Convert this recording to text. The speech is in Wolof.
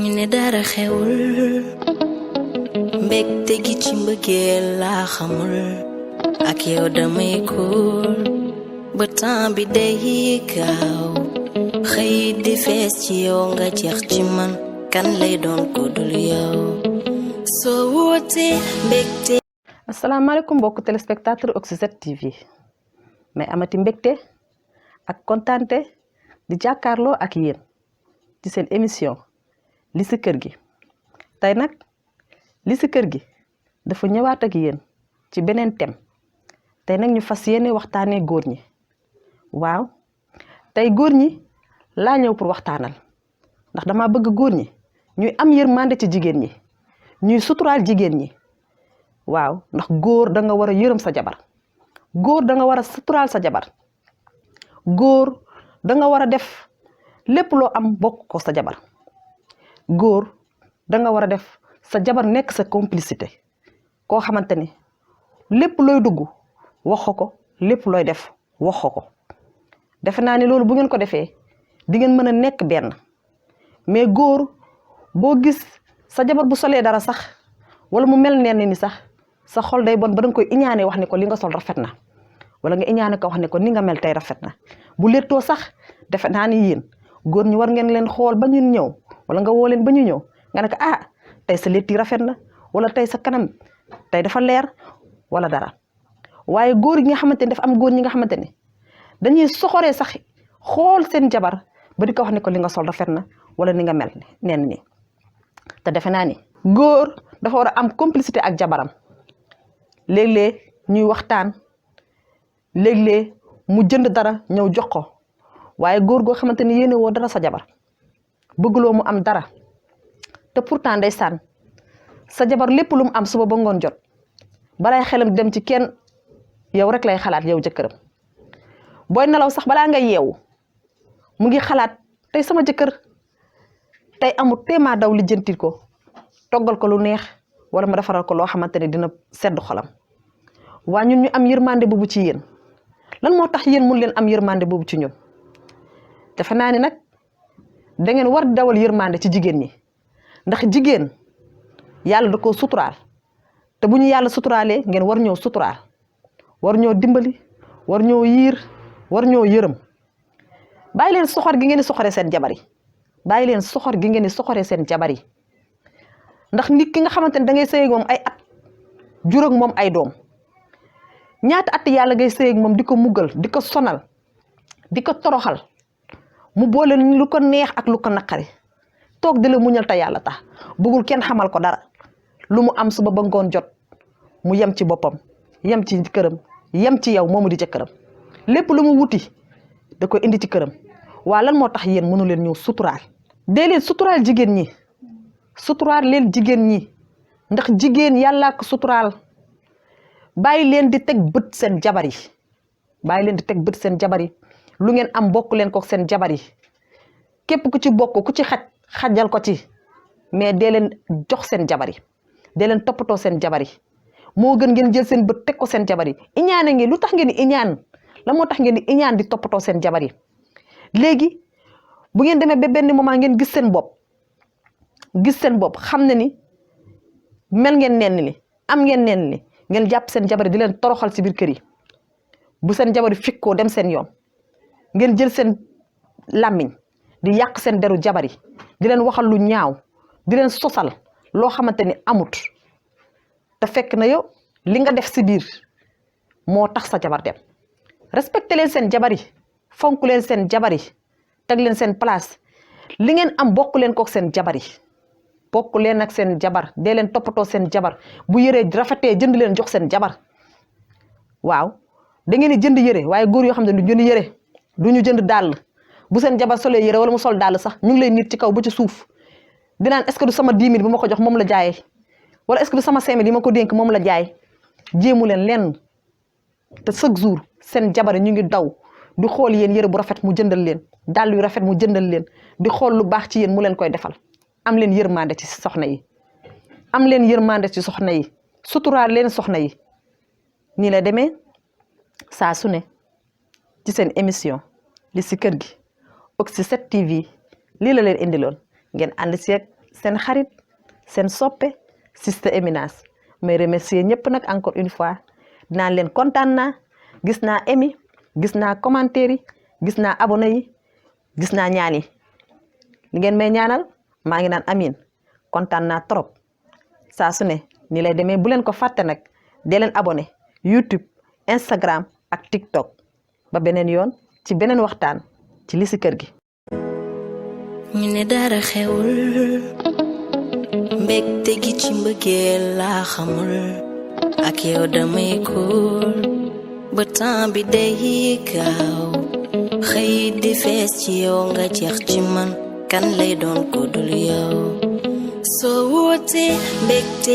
ñu ne dara xewul mbégte gi ci mbëggeel laa xamul ak yow damay kuul ba temps bi day gaaw xëy di fees ci yow nga jeex ci man kan lay doon ko dul yow soo wootee mbégte. asalaamaaleykum mbokk téléspectateur Oxy 7 TV mais amati mbégte ak kontaante di jàkkaarloo ak yéen ci seen émission li si kër gi tey nag li si kër gi dafa ñëwaat ak yéen ci beneen thème tey nag ñu fas yéene waxtaanee góor ñi waaw tey góor ñi laa ñëw pour waxtaanal ndax dama bëgg góor ñi ñuy am yërmande ci jigéen ñi ñuy suturaal jigéen ñi waaw ndax góor da nga war a yërëm sa jabar góor da nga war a suturaal sa jabar góor da nga war a def lépp loo am bokk ko sa jabar góor da nga war a def sa jabar nekk sa complicité koo xamante ni lépp looy dugg wax ko lépp looy def wax ko defe naa ni loolu bu ngeen ko defee di ngeen mën a nekk benn mais góor boo gis sa jabar bu solee dara sax wala mu mel neen ni sax sa xol day bon ba danga koy iñaane wax ne ko li nga sol rafet na wala nga iñaane ko wax ne ko ni nga mel tey rafet na bu lettoo sax defe naa ni yéen góor ñi war ngeen leen xool ba ñu ñëw wala nga woo leen ba ñu ñëw nga ne ko tey sa letti rafet na wala tey sa kanam tey dafa leer wala dara waaye góor yi nga xamante ni dafa am góor ñi nga xamante ni dañuy soxoree sax xool seen jabar ba di ko wax ne ko li nga sol rafet na wala ni nga mel neen ni te defe naa ni góor dafa war a am complicité ak jabaram léeg-léeg ñuy waxtaan léeg-léeg mu jënd dara ñëw jox ko waaye góor goo xamante ni yéene woo dara sa jabar bëgguloo mu am dara te pourtant ndeysaan sa jabar lépp lu mu am suba ba ngoon jot balay xelam dem ci kenn yow rek lay xalaat yow jëkkëram booy nelaw sax balaa nga yeewu mu ngi xalaat tey sama jëkkër tey amul téemaa daw lijjantil ko toggal ko lu neex wala ma defaral ko loo xamante ne dina sedd xolam waa ñun ñu am yërmande boobu ci yéen lan moo tax yéen mun leen am yërmande boobu ci ñun defe naa ni nag da ngeen war di dawal yërmande ci jigéen ñi ndax jigéen yàlla da koo suturaal te bu ñu yàlla suturaalee ngeen war ñoo suturaal war ñoo dimbali war ñoo yiir war ñoo yërëm bàyyi leen soxor gi ngeen di soxoree seen jabar yi bàyyi leen soxor gi ngeen di soxoree seen jabar yi ndax nit ki nga xamante ne da ngay sëy ak moom ay at jur ak moom ay doom ñaata at yàlla ngay sëy ak moom di ko muggal di ko sonal di ko toroxal mu boole lu ko neex ak lu ko naqari toog di la muñal te yàlla tax bëggul kenn xamal ko dara lu mu am suba ba ngoon jot mu yem ci boppam yem ci këram yem ci yow moomu di jëkkëram lépp lu mu wuti da koy indi ci këram waa lan moo tax yéen mënu leen ñëw suturaal dee leen suturaal jigéen ñi suturaal leen jigéen ñi ndax jigéen yàllaa ko suturaal bàyyi leen di teg bët seen jabar yi bàyyi leen di teg bët seen jabar yi lu ngeen am bokk leen ko seen jabar yi képp ku ci bokk ku ci xajal ko ci mais dee leen jox seen jabar yi dee leen toppatoo seen jabar yi moo gën ngeen jël seen bët teg ko seen jabar yi iñaane ngeen lu tax ngeen di iñaan la moo tax ngeen di iñaan di toppatoo seen jabar yi léegi bu ngeen demee ba benn moment ngeen gis seen bopp xam ne ni mel ngeen nenn li am ngeen nenn li ngeen jàpp seen jabar yi di leen toroxal ci biir kër yi bu seen jabar yi fikkoo dem seen yoon ngeen jël seen làmmiñ di yàq seen deru jabar yi di leen waxal lu ñaaw di leen sosal loo xamante ni amut te fekk na yow li nga def si biir moo tax sa jabar dem respecté leen seen jabar yi fonk leen seen jabar yi teg leen seen place li ngeen am bokk leen kook seen jabar yi bokk leen ak seen jabar dee leen toppatoo seen jabar bu yëree rafetee jënd leen jox seen jabar waaw da ngeen di jënd yëre waaye góor yoo xam ne du jënd yëre du ñu jënd dàll bu seen jabar solee yëre wala mu sol dàll sax ñu ngi lay nit ci kaw ba ci suuf dinaan est-ce que du sama 10 000 bi ma ko jox moom la jaayee wala est-ce que du sama 5 000 yi ma ko dénk moom la jaay jéemu leen lenn te chaque jour seen jabar ñu ngi daw di xool yéen yëre bu rafet mu jëndal leen dàll yu rafet mu jëndal leen di xool lu baax ci yéen mu leen koy defal am leen yërmande ci soxna yi am leen yërmande ci soxna yi suturaal leen soxna yi nii la demee saa su ne ci seen émission li si kër gi Oxy 7 TV lii la leen indiloon ngeen ànd si ak seen xarit seen soppe Sister Eminence may remercier ñëpp nag encore une fois dinaa leen kontaan naa gis naa émi gis naa commentaire yi gis naa abonné yi gis naa ñaan yi li ngeen may ñaanal maa ngi naan amin kontaan naa trop saa su ne ni lay demee bu leen ko fàtte nag dee leen abonné YouTube Instagram ak TikTok ba beneen yoon ci beneen waxtaan ci li si kër gi. ñu ne dara xewul mbégte gi ci mbëggeel laa xamul ak yow damay kuul ba temps bi day gaaw xëy di fees ci yow nga jeex ci man kan lay doon ko dul yow soo wootee mbégte